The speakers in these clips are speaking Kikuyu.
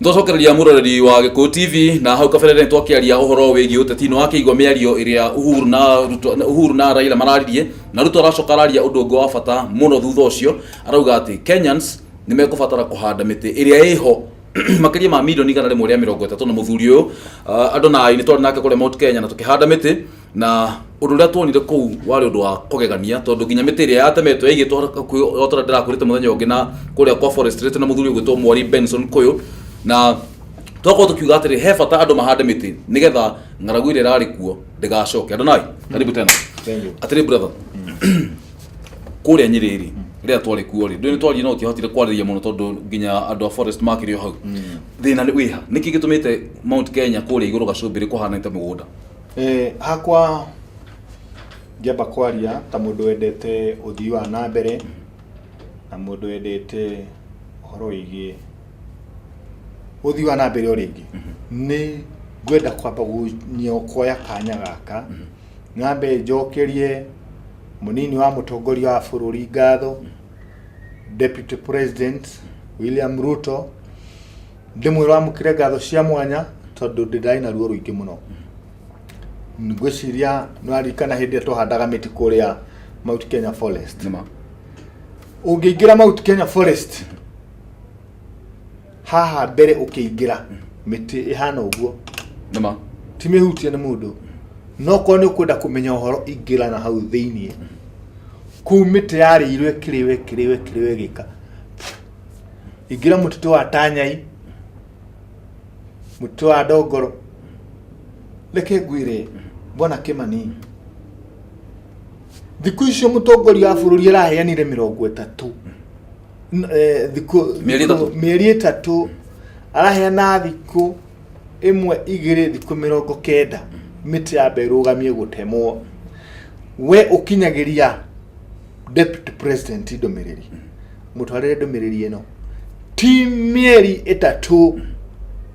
Twacokereria mũroreri wa Gĩkũyũ TV, na hau kabere nĩ twakĩaria ũhoro wĩgiĩ ũteti. Nĩ wakĩigua mĩario ĩrĩa Uhuru na Ruto, Uhuru na Raila mararirie, na Ruto aracoka araria ũndũ ũngĩ wa bata mũno thutha ũcio. Arauga atĩ Kenyans nĩ mekũbatara kũhanda mĩtĩ ĩrĩa ĩho makĩria ma milioni 130. Na mũthuri ũyũ, andũ na nĩ twarĩ nake kũrĩa Mount Kenya na tũkĩhanda mĩtĩ, na ũndũ ũrĩa tuonire kũu warĩ ũndũ wa kũgegania, tondũ nginya mĩtĩ ĩrĩa yatemetwo yaigĩtwo hakuhĩ o ta ũrĩa ndĩrakwĩrĩte mũthenya ũngĩ na kũrĩa kwa Forest Rate na mũthuri ũgwĩtwo Mwari Benson Kũyũ. Na twakorwo tũkiuga atĩrĩ, he bata andũ mahande mĩtĩ nĩgetha ng'aragu ĩrĩa ĩrarĩ kuo ndĩgacoke. Adonai, karibu tena. Thank you. Atĩrĩ brother, kũrĩa Nyĩrĩ rĩ, rĩrĩa twarĩ kuo rĩ, ndũĩ nĩ twaririe no ũtiahotire kwarĩria mũno tondũ nginya andũ a forest makĩrĩ o hau. Thĩna nĩ wĩha? Nĩkĩ gĩtũmĩte Mount Kenya kũrĩa igũrũ gacũmbĩrĩ kũhanĩte mũgũnda? Hakwa ngĩamba kwaria ta mũndũ wendete ũthii wa na mbere na mũndũ wendete ũhoro wĩgiĩ ũthii wa na mbere o rĩngĩ, nĩ ngwenda kwamba kuoya kanya gaka nyambe njokerie mũnini wa mũtongoria wa bũrũri ngatho, Deputy President William Ruto. Ndĩmwĩra amũkĩre ngatho cia mwanya tondũ ndĩ ndarĩ na ruo rũingĩ mũno. Ngwĩciria nĩwaririkana hĩndĩ ĩrĩa twahandaga mĩtĩ kũrĩa Mount Kenya Forest. Nĩma. Ũngĩingĩra Mount Kenya Forest haha mbere, ũkĩingĩra mĩtĩ ĩhana ũguo, Nĩma. ti mĩhutie nĩ mũndũ, no korwo nĩ ũkwenda kũmenya ũhoro, ingĩra na hau thĩiniĩ kũu mĩtĩ yarĩirwo, ĩkĩrĩo, ĩkĩrĩo, ĩkĩrĩo, ĩgĩka. Ingĩra mũtitũ wa Tanyai, mũtitũ wa Ndongoro. Reke ngwĩre, bwana Kĩmani, thikũ icio mũtongoria wa bũrũri araheanire 30 thikũ Mĩeri 3. Mĩeri 3 araheana, thikũ 1, 2, thikũ 90, mĩtĩ yambe ĩrũgamie gũtemwo. We ũkinyagĩria Deputy President ndũmĩrĩri, mũtwarĩre ndũmĩrĩri ĩno: ti mĩeri 3,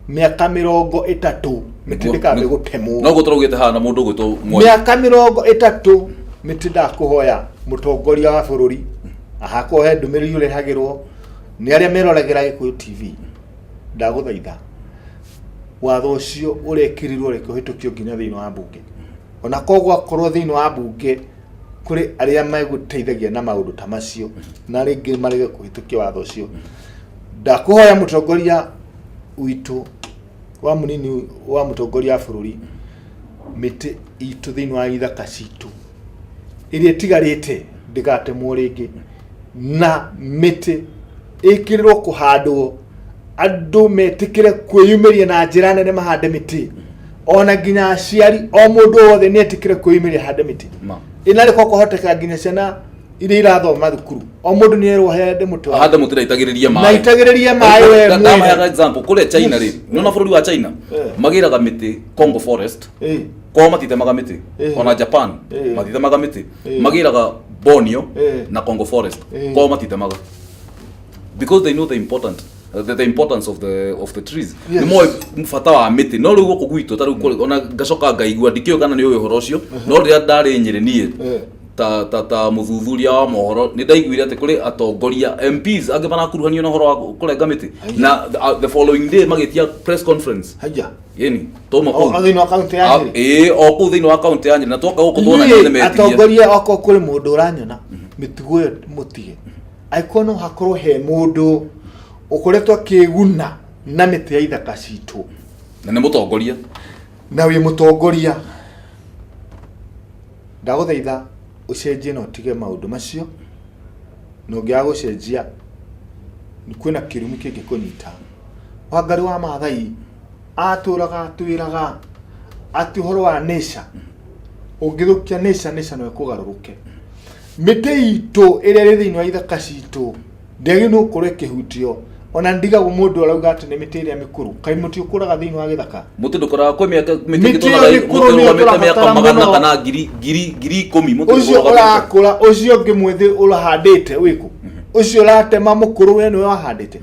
mĩaka 30 mĩtĩ ndĩkambe gũtemwo. No gũtũraugĩte haha na mũndũ ũgwĩtwo Mwai. Mĩaka 30 mĩtĩ. Ndakũhoya, mũtongoria wa bũrũri, ahakorwo he ndũmĩrĩri ũrehagĩrwo nĩ arĩa meroragĩra Gĩkũyũ TV, ndagũthaitha, watho ũcio ũrekĩrirwo reke ũhĩtũkio nginya thĩinĩ wa mbunge. Ona korwo gwakorwo thĩinĩ wa mbunge kũrĩ arĩa megũteithagia na maũndũ ta macio na rĩngĩ marege kũhĩtũkia watho ũcio, ndakũhoya, mũtongoria witũ wa mũnini wa mũtongoria wa bũrũri, mĩtĩ itũ thĩinĩ wa ithaka citũ ĩrĩa ĩtigarĩte ndĩgatemwo rĩngĩ, na mĩtĩ ĩkĩrĩrwo kũhandwo, andũ metĩkĩre kwĩyumĩria na njĩra nene mahande mĩtĩ, ona nginya aciari, o mũndũ wothe nĩ etĩkĩre kwĩyumĩria ahande mĩtĩ. Ma. Ĩnarĩ kwa kwahoteka nginya ciana iria irathoma thukuru, o mũndũ nĩ erwo ahande mũtĩ wake. Ahande mũtĩ na itagĩrĩrie Na maĩ. itagĩrĩrie maĩ we Ndamaheaga mwene. example kũrĩa China rĩ, nĩona bũrũri wa China, magĩraga mĩtĩ Congo Forest. Kwao matitemaga mĩtĩ. Ona Japan matitemaga mĩtĩ. Magĩraga Borneo na Congo Forest. Kwao matitemaga because they know the importance of the trees. Nĩ moĩ bata wa mĩtĩ. No rĩu gũkũ gwitũ ta rĩu ona ngacoka ngaigua, ndikĩũĩ kana nĩ ũĩ ũhoro ũcio, no rĩrĩa ndarĩ Nyĩrĩ niĩ ta mũthuthuria wa mohoro, nĩ ndaiguire atĩ kũrĩ atongoria MPs angĩ marakuruhanio na ũhoro wa kũrenga mĩtĩ, na the following day magĩtia press conference. Haya. Yeni twauma O kũu thĩinĩ wa kaunti ya Ah, Nyĩrĩ. ĩĩ, o kũu thĩinĩ wa kaunti ya Nyĩrĩ, na twoka gũkũ tuona Inyuĩ nĩ metirie. Atongoria, okorwo kũrĩ mũndũ ũranyona, mĩtugo ĩyo mũtige. Angĩkorwo no hakorwo he mũndũ ũkoretwo akĩguna na mĩtĩ ya ithaka citũ, na nĩ mũtongoria, na wĩ mũtongoria, ndagũthaitha ũcenjie na ũtige maũndũ macio. Na ũngĩaga gũcenjia, kwĩna kĩrumi kĩngĩkũnyita. Wangarĩ wa Maathai atũraga atwĩraga atĩ ũhoro wa nature, ũngĩthũkia nature, nature no ĩkũgarũrũke. Mĩtĩ itũ ĩrĩa ĩrĩ thĩinĩ wa ithaka citũ ndĩagĩrĩirwo nĩ gũkorwo ĩkĩhutio. Ona ndigagwo mũndũ arauga atĩ nĩ mĩtĩ ĩrĩa mĩkũrũ. Kaĩ mũtĩ ũkũraga thĩinĩ wa gĩthaka? Mũtĩ ndũkũraga kwĩ mĩaka mĩtĩ Mĩtĩ ĩngĩ ĩyo tuonaga mĩkũrũ mũtĩ nĩyo ũrũgamĩte mĩaka tũrabatara 100 mũno. kana 10,000, mũtĩ Ũcio ũrũgamĩte. ũrakũra, ũcio ũngĩ mwĩthĩ ũrahandĩte wĩkũ? Ũcio ũratema mũkũrũ, we nĩwe wahandĩte?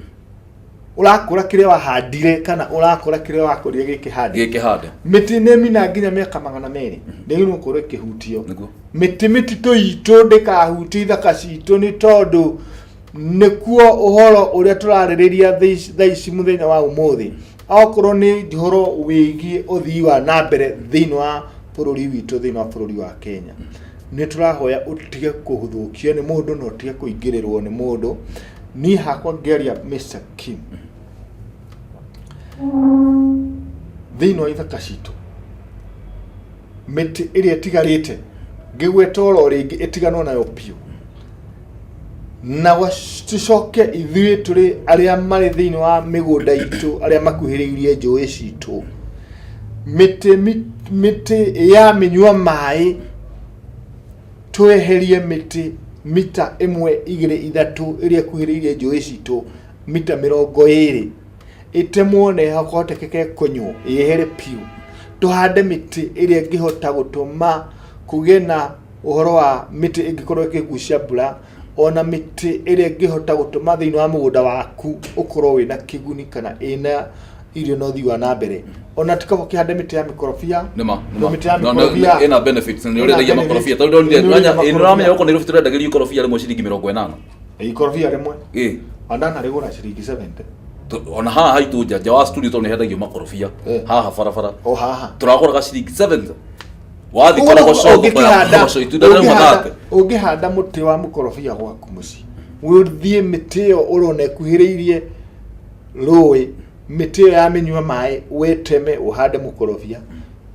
Ũrakũra kĩrĩa wahandire kana ũrakũra kĩrĩa wakũrire gĩkĩhande? Gĩkĩhande. Mĩtĩ nĩ mina nginya mĩaka 200 ndĩagĩrĩirwo gũkorwo ĩkĩhutio. Nĩguo. Mĩtĩ, mĩtitũ itũ ndĩkahutio, ithaka citũ, nĩ tondũ Nĩkuo ũhoro ũrĩa tũrarĩrĩria thaa ici mũthenya wa ũmũthĩ, okorwo nĩ ũhoro wĩgiĩ ũthii wa na mbere thĩinĩ wa bũrũri witũ, thĩinĩ wa bũrũri wa Kenya, nĩ tũrahoya ũtige kũthũkio nĩ mũndũ na ũtige kũingĩrĩrwo nĩ mũndũ. Niĩ hakwa ngĩaria, Mr. Kim, thĩinĩ wa ithaka citũ, mĩtĩ ĩrĩa ĩtigarĩte ngĩgweta oro rĩngĩ ĩtiganwo nayo biũ, na tũcoke ithuĩ tũrĩ arĩa marĩ thĩinĩ wa mĩgũnda itũ, arĩa makuhĩrĩirie njũĩ citũ, mĩtĩ ya mĩnyua maĩ, tweherie mĩtĩ mita 1, 2, 3 ĩrĩa ĩkuhĩrĩirie njũĩ citũ, mita 20 ĩtemwo na kũhotekeke kũnywo, yehere biũ. Tũhande mĩtĩ ĩrĩa ĩngĩhota gũtũma kũgĩe na ũhoro wa mĩtĩ ĩngĩkorwo ĩkĩgucia mbura, ona mĩtĩ ĩrĩa ĩngĩhota gũtũma thĩinĩ wa mũgũnda waku ũkorwo wĩna kĩguni kana ĩna irio na ũthii wa na mbere. Ona ti kaba ũkĩhande mĩtĩ ya mĩkorobia. Nĩma. Tondũ mĩtĩ ya mĩkorobia ĩna benefits na nĩ ĩna ũrĩendagia benefits. makorobia, tondũ ndonire Nĩ ũrĩendagia ĩ, nĩũramenya makorobia. gũkũ Nairobi tũrendagĩrio ikorobia rĩmwe ciringi 80. Ikorobia rĩmwe Ĩ. andanarĩgũra ciringi 70. Ona haha haitũ nja wa studio, tondũ nĩ hendagio makorobia haha barabara, o haha, tũragũraga ciringi 70 wathi Ũguo korogoco, thoko ya korogoco, itunda rĩmwe 30. Ũngĩhanda mũtĩ wa mũkorobia gwaku mũciĩ, ũthiĩ mĩtĩ ĩyo ũrona ĩkuhĩrĩirie rũĩ, mĩtĩ ĩyo ya mĩnyua maĩ, weteme ũhande mũkorobia,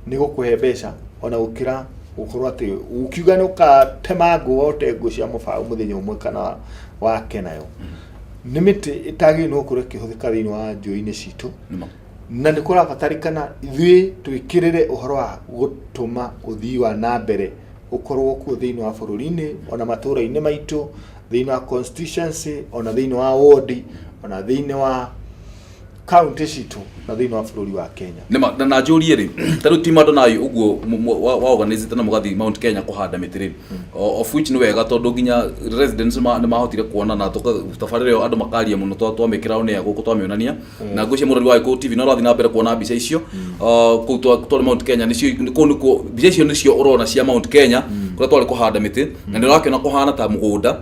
nĩ gũkũhe mbeca ona gũkĩra gũkorwo atĩ ũkiuga nĩ ũgatema ngũ, wote ngũ cia mũbaũ mũthenya ũmwe kana wake nayo. Nĩ mĩtĩ ĩtagĩrĩirwo nĩ gũkorwo ĩkĩhũthĩka thĩinĩ wa njũĩ-inĩ citũ. Nĩma. Na nĩ kũrabatarĩkana ithuĩ twĩkĩrĩre ũhoro wa gũtũma ũthii wa na mbere ũkorwo kuo thĩinĩ wa bũrũri-inĩ, ona matũũra-inĩ maitũ, thĩinĩ wa constituency, ona thĩinĩ wa ward, ona thĩinĩ wa county citũ, na thĩinĩ wa bũrũri wa Kenya. Nĩma, na njũrie rĩ, ta rĩu team Adonai ũguo wa organizĩte na mũgathiĩ Mount Kenya kũhanda mĩtĩ rĩ, of which nĩ wega, tondũ nginya residents nĩ mahotire kuona na tabarĩra ĩyo andũ makaria mũno, twamĩkĩra on air gũkũ, twamĩonania, na ngwĩciria mũrori wa Gĩkũyũ TV no ũrathiĩ na mbere kuona mbica icio. Kũu twarĩ Mount Kenya, nĩcio kũu nĩkuo mbica icio nĩcio ũrona cia Mount Kenya kũrĩa twarĩ kũhanda mĩtĩ, na nĩ ũrakĩona kũhana ta mũgũnda.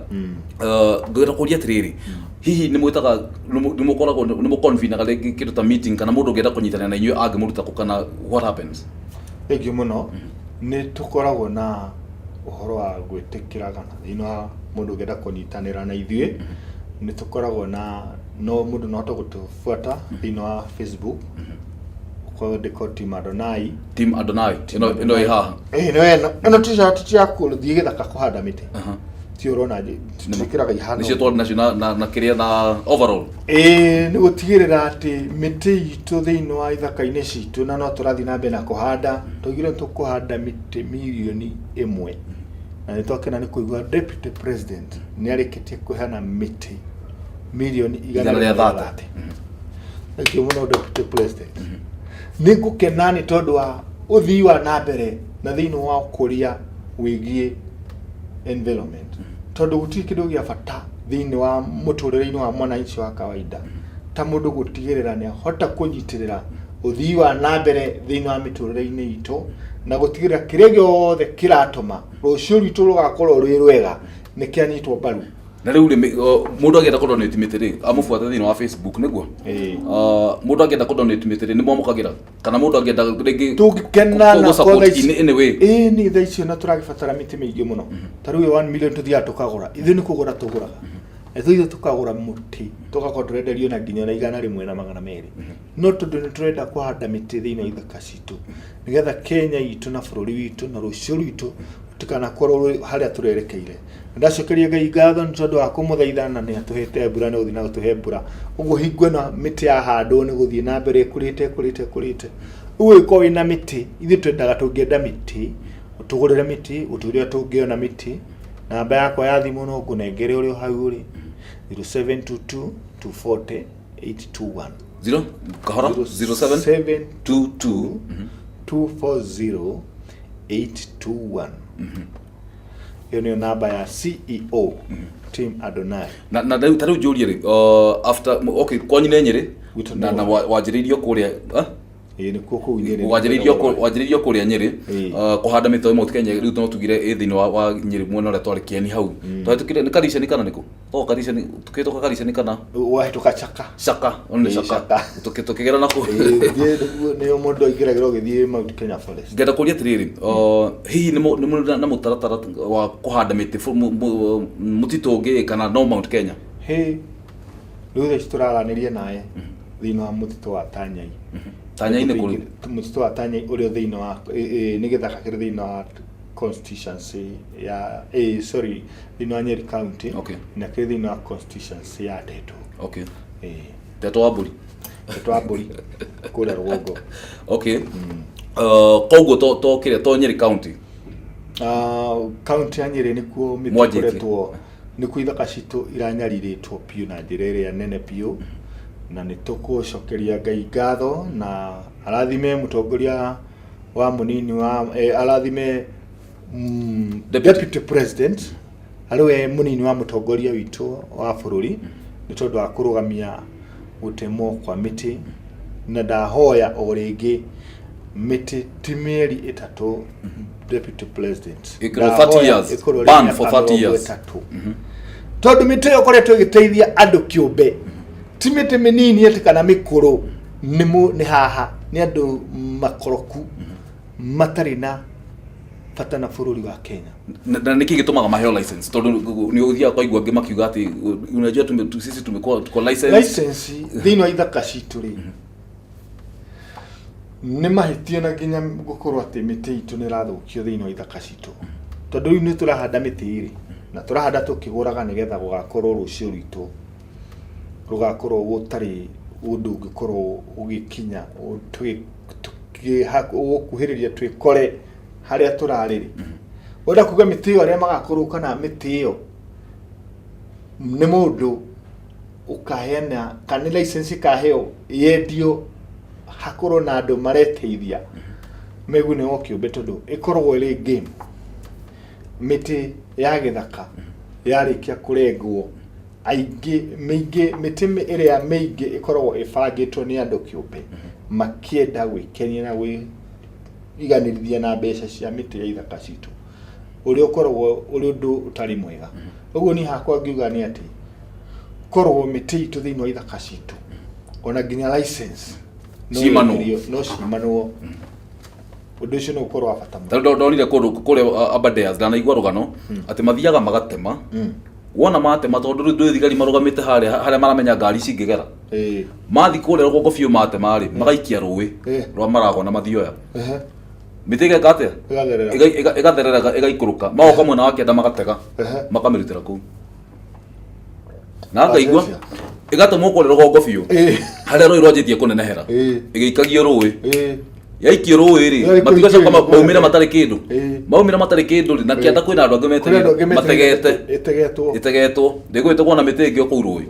Ngwenda kũria atĩrĩrĩ, hihi nĩ mwĩtaga, nĩ mũkoragwo, nĩ mũconvenaga rĩngĩ kĩndũ ta meeting, kana mũndũ ũngĩenda kũnyitanĩra na inyuĩ angĩmũruta kũ, kana what happens? Thengiũ mũno. Nĩ tũkoragwo na ũhoro wa gwĩtĩkĩra kana thĩinĩ wa mũndũ ũngĩenda kũnyitanĩra na ithuĩ, nĩ tũkoragwo na no mũndũ no ahote gũtũbuata thĩinĩ wa Facebook, ũkandĩka Team Adonai. Team Adonai ĩno ĩ haha? Ĩĩ, nĩ ĩno t-shirt ya kũthiĩ gĩthaka kũhanda mĩtĩ. Ti ũrona twĩkĩraga ihana Nĩcio twarĩ nacio na kĩrĩa na overall. Ĩĩ, nĩ gũtigĩrĩra atĩ mĩtĩ itũ thĩinĩ wa ithaka-inĩ citũ, na no tũrathiĩ na mbere na kũhanda. Twaugire tũkũhanda mĩtĩ mirioni 1, na nĩ twakena nĩ kũigua Deputy President nĩ arĩkĩtie kũheana mĩtĩ mirioni igana igana rĩa rĩa 30. 30. Thank you mũno, Deputy President. Nĩ ngũkena nĩ tondũ wa ũthii wa na mbere na thĩinĩ wa ũkũria wĩgiĩ environment, tondũ gũtirĩ kĩndũ gĩa bata thĩinĩ wa mũtũrĩre-inĩ wa mwananchi wa kawaida ta mũndũ gũtigĩrĩra nĩ ahota kũnyitĩrĩra ũthii wa na mbere thĩinĩ wa mĩtũrĩre-inĩ itũ, na gũtigĩrĩra kĩrĩa gĩothe kĩratũma rũciũ rwitũ rũgakorwo rwĩ rwega nĩ kĩanyitwo mbaru. Na rĩu rĩ, mũndũ angĩenda kũ donate mĩtĩ rĩ, amũbuate thĩinĩ wa Facebook nĩguo? Ĩĩ. Mũndũ angĩenda kũ donate mĩtĩ rĩ, nĩ mwamũkagĩra, kana mũndũ angĩenda rĩngĩ Tũngĩkena na gũ support thaa ici- in any way? Ĩĩ, nĩ thaa icio na tũragĩbatara mĩtĩ mĩingĩ mũno. Ta rĩu 1 million tũthiaga tũkagũra, ithuĩ nĩ kũgũra tũgũraga, na ithuĩ tũkagũra mũtĩ tũgakorwo tũrenderio na nginya na 100,200, no tondũ nĩ tũrenda kũhanda mĩtĩ thĩinĩ wa ithaka citũ, nĩgetha Kenya itũ na bũrũri witũ na rũciũ rwitũ rũtikanakorwo rwĩ harĩa tũrerekeire. Na ndacokeria Ngai ngatho nĩ tondũ wa kũmũthaitha, na nĩ atũhete mbura, nĩ gũthiĩ na gũtũhe mbura. Ũguo hingo ĩno mĩtĩ yahandwo nĩ gũthiĩ na mbere ĩkũrĩte, ĩkũrĩte, ĩkũrĩte. Ũguo ũngĩkorwo wĩna mĩtĩ, ithuĩ twendaga, tũngĩenda mĩtĩ, ũtũgũrĩre mĩtĩ, ũtwĩre ũrĩa tũngĩona mĩtĩ. Namba yakwa ya thimũ no ngũnengere ũrĩ o hau ũrĩ, 0722 240 821. Zero kahora, 07 22 240 821. Ĩyo nĩyo namba ya CEO Team Adonai. Na rĩu ta rĩu njũrie rĩ, after, okay, kwanyu nĩ Nyĩrĩ? Gwitũ na nĩ na wanjĩrĩirio kũrĩa, ah? Ĩĩ, nĩkuo kũu Nyĩrĩ. Wanjĩrĩirio wanjĩrĩirio kũrĩa Nyĩrĩ. Ĩĩ. Kũhanda mĩtĩ Mount Kenya rĩu no tugire ĩ thĩinĩ wa Nyĩrĩ mwena ũrĩa twarĩ Kĩeni hau. Twahĩtũkire nĩ Kariceni kana nĩkũ? To Kariceni, tũkĩhĩtũka Kariceni kana Wahĩtũka Chaka. Caka, ono nĩ Ĩĩ, Caka. Chaka. Tũkĩgera na kũu. Ĩĩ, thiĩ nĩguo nĩyo mũndũ aingĩragĩra ũgĩthiĩ Mount Kenya Forest. Ngenda kũria atĩrĩrĩ, hihi nĩ mũrĩ na mũtaratara wa kũhanda mĩtĩ mũtitũ ũngĩ kana no Mount Kenya? Hĩ, rĩu thaa ici tũraranĩria nawe thĩinĩ wa mũtitũ wa Tanyai. Tanyai nĩ kũrĩ? Mũtitũ wa Tanyai ũrĩa thĩinĩ wa nĩ gĩthaka kĩrĩ thĩinĩ wa constituency ya sorry, thĩinĩ wa Nyeri County. Na kĩrĩ thĩinĩ wa constituency ya Ndeto. Ndeto wa mbũri. Ndeto wa mbũri kũrĩa rũgongo. Okay. Koguo to kĩrĩa to Nyeri County. County ya Nyeri nĩkuo mĩtĩ Mwanjĩtie. ĩkoretwo, nĩkuo ithaka citũ iranyarirĩtwo biũ na njĩra ĩrĩa nene biũ, na nĩ tũkũcokeria Ngai ngatho na arathime mũtongoria wa mũnini wa arathime Deputy. Deputy President arĩ we mũnini wa mũtongoria witũ wa bũrũri nĩ tondũ wa kũrũgamia gũtemwo kwa mĩtĩ, na ndahoya o rĩngĩ mĩtĩ ti mĩeri 3, Deputy President. Ĩkorwo 30 Ndahoya years. ĩkorwo ĩrĩ Ban mĩaka for 30 mĩrongo years. ĩtatũ. Tondũ mĩtĩ ĩyo ĩkoretwo ĩgĩteithia andũ kĩũmbe, ti mĩtĩ mĩnini atĩ kana mĩkũrũ, nĩ haha nĩ andũ makoroku matarĩ na bata na bũrũri wa Kenya. Na nĩkĩ gĩtũmaga maheo license? Tondũ nĩ ũthiaga kwaigua angĩ makiuga atĩ unajua sisi tumekuwa tuko license. License thĩinĩ wa ithaka citũ rĩ, nĩ mahĩtia na nginya gũkorwo atĩ mĩtĩ itũ nĩ ĩrathũkio thĩinĩ wa ithaka citũ, tondũ rĩu nĩ tũrahanda mĩtĩ rĩ, na tũrahanda tũkĩgũraga nĩgetha gũgakorwo rũciũ rwitũ rũgakorwo gũtarĩ ũndũ ũngĩkorwo ũgĩkinya ũgũkuhĩrĩria twĩkore harĩa tũrarĩ rĩ. Wenda kuga mĩtĩ ĩyo arĩa magakorwo kana mĩtĩ ĩyo nĩ mũndũ ũkaheana kana nĩ license ĩkaheo yendio hakorwo na andũ mareteithia megune o kĩũmbe, tondũ ĩkoragwo ĩrĩ game. Mĩtĩ ya gĩthaka yarĩkia kũrengwo, aingĩ mĩingĩ mĩtĩ ĩrĩa mĩingĩ ĩkoragwo ĩbangĩtwo nĩ andũ kĩũmbe makĩenda gwĩkenia na gwĩiganĩrithia na mbeca cia mĩtĩ ya ithaka citũ, ũrĩa ũkoragwo ũrĩ ũndũ ũtarĩ mwega. Ũguo niĩ hakwa ngiuga nĩ atĩ korwo mĩtĩ itũ thĩinĩ wa ithaka citũ ona nginya license no Cimanwo. yenderio, no cimanwo, ũndũ ũcio no ũkorwo wa bata mũno. Tondũ ndonire kũndũ kũrĩa Aberdares ndanaigua rũgano atĩ mathiaga magatema, wona matema, tondũ rĩu ndũĩ thigari marũgamĩte harĩa harĩa maramenya ngari cingĩgera, mathi kũrĩa rũgongo biũ matema rĩ, magaikia rũĩ rwa Maragwa na mathioya, mĩtĩ ĩgeka atĩa? Ĩgatherera. Ĩgatherera ĩgaikũrũka, magoka mwena wa kĩanda magatega, makamĩrutĩra kũu na ngaigua Acenjia. ĩgatemwo kũrĩa rũgongo biũ harĩa rũĩ rwanjĩtie kũnenehera, ĩgĩikagio rũĩ, yaikio rũĩ rĩ, Yarĩ matigacoka kũingĩrio. maumĩra matarĩ kĩndũ, maumĩra matarĩ kĩndũ rĩ, na kĩanda kwĩna andũ angĩ Kũrĩ andũ angĩ metereire metereire mategete. Ĩtegetwo. Ĩtegetwo, ndĩgũgĩtegwo na mĩtĩ ĩngĩ o kũu rũĩ,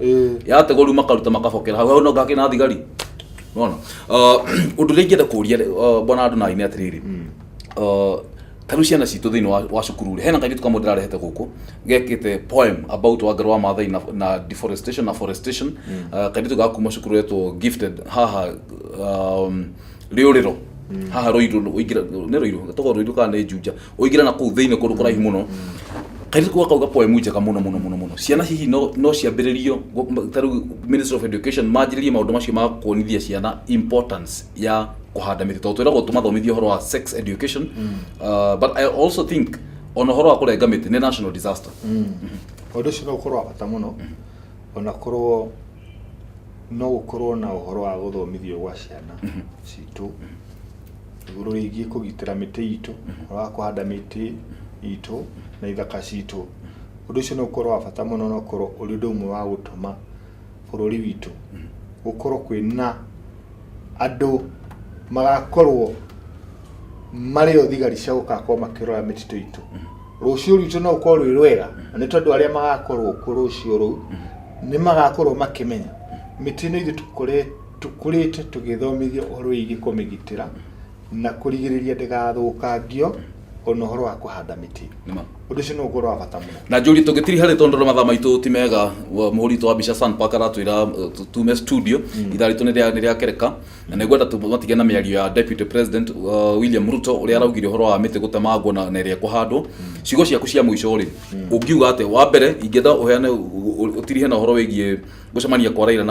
yategwo rĩu makaruta makabokera hau hau, no ngakĩ na thigari nona. Ũndũ ũrĩa ingĩenda kũria bwana Adonai nĩ atĩrĩrĩ, ta rĩu ciana citũ thĩinĩ wa cukuru rĩ, hena kairĩtu kamwe ndĩrarehete gũkũ gekĩte poem about Wangarĩ wa Maathai na deforestation na forestation. Kairĩtu ga kuma cukuru etwo Gifted haha Rĩũrĩro haha Rũirũ, ũingĩra nĩ Rũirũ, tokorwo Rũirũ kana nĩ Juja, ũingĩra na kũu thĩinĩ kũndũ kũraihu mũno. Kairĩtu kau gakauga poem njega mũno mũno mũno mũno. Ciana hihi no ciambĩrĩrio ta rĩu Ministry of Education manjĩrĩrie maũndũ macio ma kuonithia ciana importance ya kũhanda mĩtĩ, tondũ twĩragwo tũmathomithie ũhoro wa sex education, but I also think ona ũhoro wa kũrenga mĩtĩ nĩ national disaster. Ũndũ ũcio no ũkorwo wa bata mũno, ona korwo no gũkorwo na ũhoro wa gũthomithio gwa ciana citũ igũrũ rĩgiĩ kũgitĩra mĩtĩ itũ, ũhoro wa kũhanda mĩtĩ itũ na ithaka citũ. Ũndũ ũcio no ũkorwo wa bata mũno, no ũkorwo ũrĩ ũndũ ũmwe wa gũtũma bũrũri witũ gũkorwo kwĩna andũ magakorwo marĩ o thigari cia gũgakorwo makĩrora mĩtitũ itũ. Rũciũ rwitũ no rũkorwo rwĩ rwega, na nĩ tondũ arĩa magakorwo kuo rũciũ rũu nĩ magakorwo makĩmenya mĩtĩ ĩno ithuĩ tũkũrĩte tũgĩthomithio ũhoro wĩgiĩ kũmĩgitĩra na kũrigĩrĩria ndĩgathũkangio, ona ũhoro wa kũhanda mĩtĩ. Nĩma. Ũndũ ũcio nĩ ũkorwo wa bata mũno. Na njũrie tũngĩtiri harĩ tondũ mathaa maitũ ti mega, mũhũri witũ wa mbica San Park aratwĩra tume studio, ithaa ritũ nĩ rĩakereka, na nĩ ngwenda tũmatige na mĩario ya Deputy President William Ruto ũrĩa araugire ũhoro wa mĩtĩ gũtemangwo na ĩrĩa ĩkũhandwo. Ciugo ciaku cia mũico rĩ, ũngiuga atĩa? Wa mbere ingĩenda ũheane ũtirihe na ũhoro wĩgiĩ gũcemania kwa Raila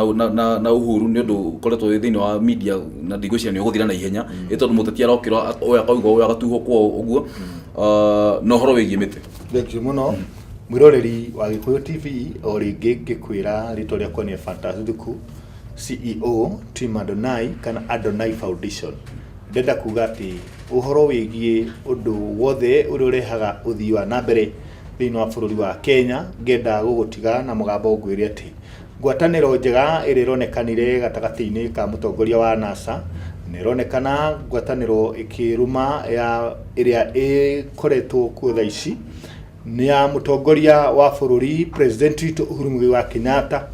na Uhuru, nĩ ũndũ ũkoretwo wĩ thĩinĩ wa media na ndigwĩciria nĩ ũgũthira na ihenya, ĩ tondũ mũteti arokĩra ũyũ akauga ũyũ agatuhwo ũguo. Na ũhoro wĩgiĩ mĩtĩ. Thank you mũno, mwĩroreri wa Gĩkũyũ TV. O rĩngĩ ngĩkwĩra rĩtwa rĩakwa nĩ Ephantus Thuku, CEO Team Adonai kana Adonai Foundation. Ndĩrenda kuga atĩ ũhoro wĩgiĩ ũndũ wothe ũrĩa ũrehaga ũthii wa na mbere thĩinĩ wa bũrũri wa Kenya, ngenda gũgũtiga na mũgambo ngwĩre atĩ ngwatanĩro njega ĩrĩa ĩronekanire gatagatĩ-inĩ ka mũtongoria wa NASA nĩ ĩronekana ngwatanĩro ĩkĩrũma ya ĩrĩa ĩkoretwo kuo thaa ici nĩ ya mũtongoria wa bũrũri, President witũ Uhuru Muigai wa Kenyatta,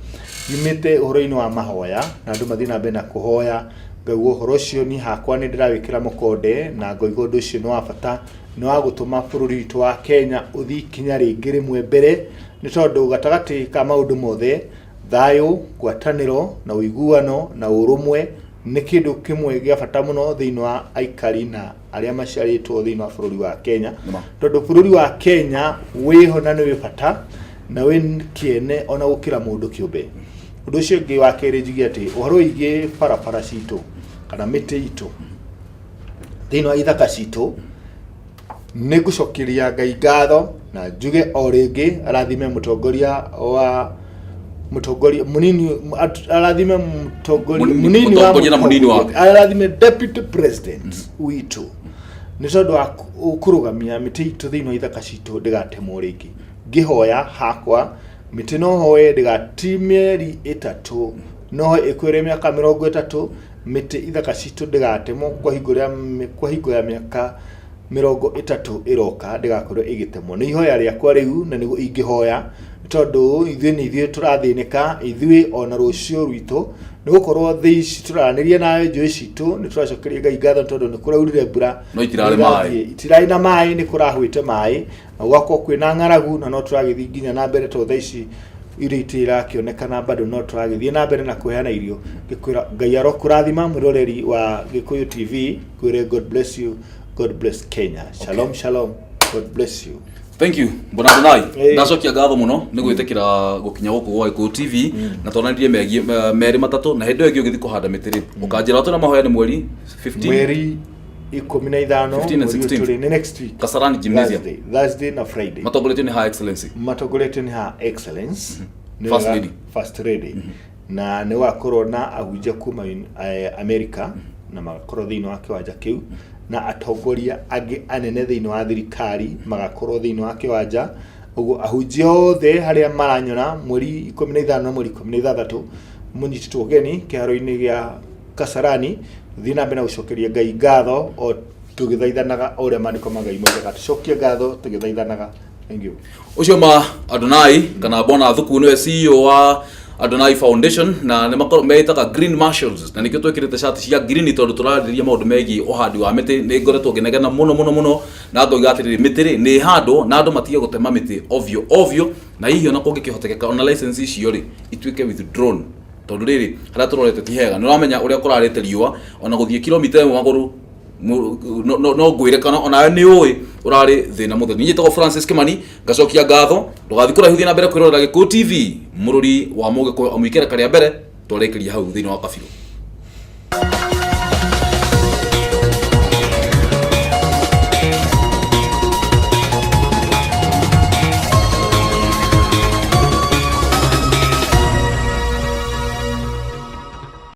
yumĩte ũhoro-inĩ wa mahoya na andũ mathiĩ na mbere na kũhoya. Ngauga ũhoro ũcio niĩ hakwa nĩ ndĩrawĩkĩra mũkonde na ngoiga ũndũ ũcio nĩ wa bata, nĩ wa gũtũma bũrũri witũ wa Kenya ũthiĩ ikinya rĩngĩ rĩmwe mbere, nĩ tondũ gatagatĩ ka maũndũ mothe, thayũ, ngwatanĩro na ũiguano na ũrũmwe nĩ kĩndũ kĩmwe gĩa bata mũno thĩinĩ wa aikari na arĩa maciarĩtwo thĩinĩ wa bũrũri wa Kenya. Nĩma. Tondũ bũrũri wa Kenya wĩho na nĩ wĩ bata na wĩ kĩene ona gũkĩra mũndũ kĩũmbe. Ũndũ ũcio ũngĩ wa kerĩ, njuge atĩ ũhoro wĩgiĩ barabara citũ kana mĩtĩ itũ thĩinĩ wa ithaka citũ, nĩ ngũcokeria Ngai ngatho na njuge o rĩngĩ arathime mũtongoria wa mũtongoria mũnini, arathime mũtongoria mũnini wa mũtongoria na mũnini wake. Arathime Deputy President witũ nĩ tondũ wa kũrũgamia mĩtĩ itũ thĩinĩ wa ithaka citũ ndĩgatemwo rĩngĩ. Ngĩhoya hakwa mĩtĩ no hoe ndĩgati mĩeri 3, no hoe ĩkwĩre mĩaka 30, mĩtĩ ithaka citũ ndĩgatemwo kwa hingo ya mĩaka 30 ĩroka, ndĩgakorwo ĩgĩtemwo. Nĩ ihoya rĩakwa rĩu na nĩguo ingĩhoya, tondũ ithuĩ nĩ ithuĩ tũrathĩnĩka, ithuĩ ona rũciũ rwitũ, nĩ gũkorwo thĩ ici tũraranĩria nayo, njũĩ citũ, nĩ tũracokeria Ngai ngatho tondũ nĩ kũraurire mbura. No itirarĩ maĩ. Itirarĩ na maĩ, nĩ kũrahwĩte maĩ na gũgakorwo kwĩna ng'aragu, na no tũragĩthiĩ nginya na mbere tondũ thaa ici irio itirakĩonekana, bado no tũragĩthiĩ na mbere na kũheana irio. Ngĩkwĩra Ngai arokũrathima, mwĩroreri wa Gĩkũyũ TV, ngwĩre God bless you, God bless Kenya. Shalom, shalom, God bless you. Thank you, Bwana Adonai. Ĩĩ. Ndacokia ngatho mũno nĩ gwĩtĩkĩra gũkinya gũkũ gwa Gĩkũyũ TV na twananirie megiĩ merĩ matatũ, na hĩndĩ ĩyo ĩngĩ ũgĩthiĩ kũhanda mĩtĩ rĩ, ũkanjĩra twĩna mahoya nĩ mweri 15. Mweri 15. 15 and Mweri ũyũ 16. tũrĩ, nĩ next week. Kasarani Gymnasium. Thursday na Friday. Matongoretio nĩ Her Excellency. Matongoretio nĩ Her Excellence nĩ First wega- Lady. First Lady, na nĩ gũgakorwo na ahunjia kuma America na magakorwo thĩinĩ wa kĩwanja kĩu, na atongoria angĩ anene thĩinĩ wa thirikari magakorwo thĩinĩ wa kĩwanja. Ũguo ahunjia othe harĩa maranyona, mweri 15 na mweri 16 mũnyitĩtwo ũgeni kĩharo-inĩ gĩa Kasarani, thiĩ na mbere na gũcokeria Ngai ngatho o tũgĩthaithanaga, o ũrĩa maandĩko ma Ngai moigaga, tũcokie ngatho tũgĩthaithanaga. Thank you. Ũcio ma Adonai kana Bwana Thuku nĩwe CEO wa Adonai Foundation na nĩ makorwo meĩtaga Green Marshals, na nĩkĩo twĩkĩrĩte cati cia green tondũ tũrarĩrĩria maũndũ megiĩ ũhandi wa mĩtĩ. Nĩ ngoretwo ngĩnegena mũno mũno mũno na ngoiga atĩrĩrĩ, mĩtĩ rĩ nĩ ĩhandwo na andũ matige gũtema mĩtĩ ovyo ovyo, na hihi ona kũngĩkĩhotekeka ona license icio rĩ ituĩke withdrawn, tondũ rĩrĩ harĩa tũrorete ti hega. Nĩ ũramenya ũrĩa kũrarĩte riũa, ona gũthiĩ kilomita 1 magũrũ no ngwĩre kana onawe nĩ ũĩ ũrarĩ thĩna mũtheri. Niĩ njĩtagwo Francis Kimani, ngacokia ngatho. Ndũgathiĩ kũraihu, thiĩ na mbere kwĩrorera Gĩkũyũ TV, mũrũri wa Mũgĩkũyũ, amu ikereka rĩa mbere twarĩkĩria hau thĩinĩ wa kabirũ.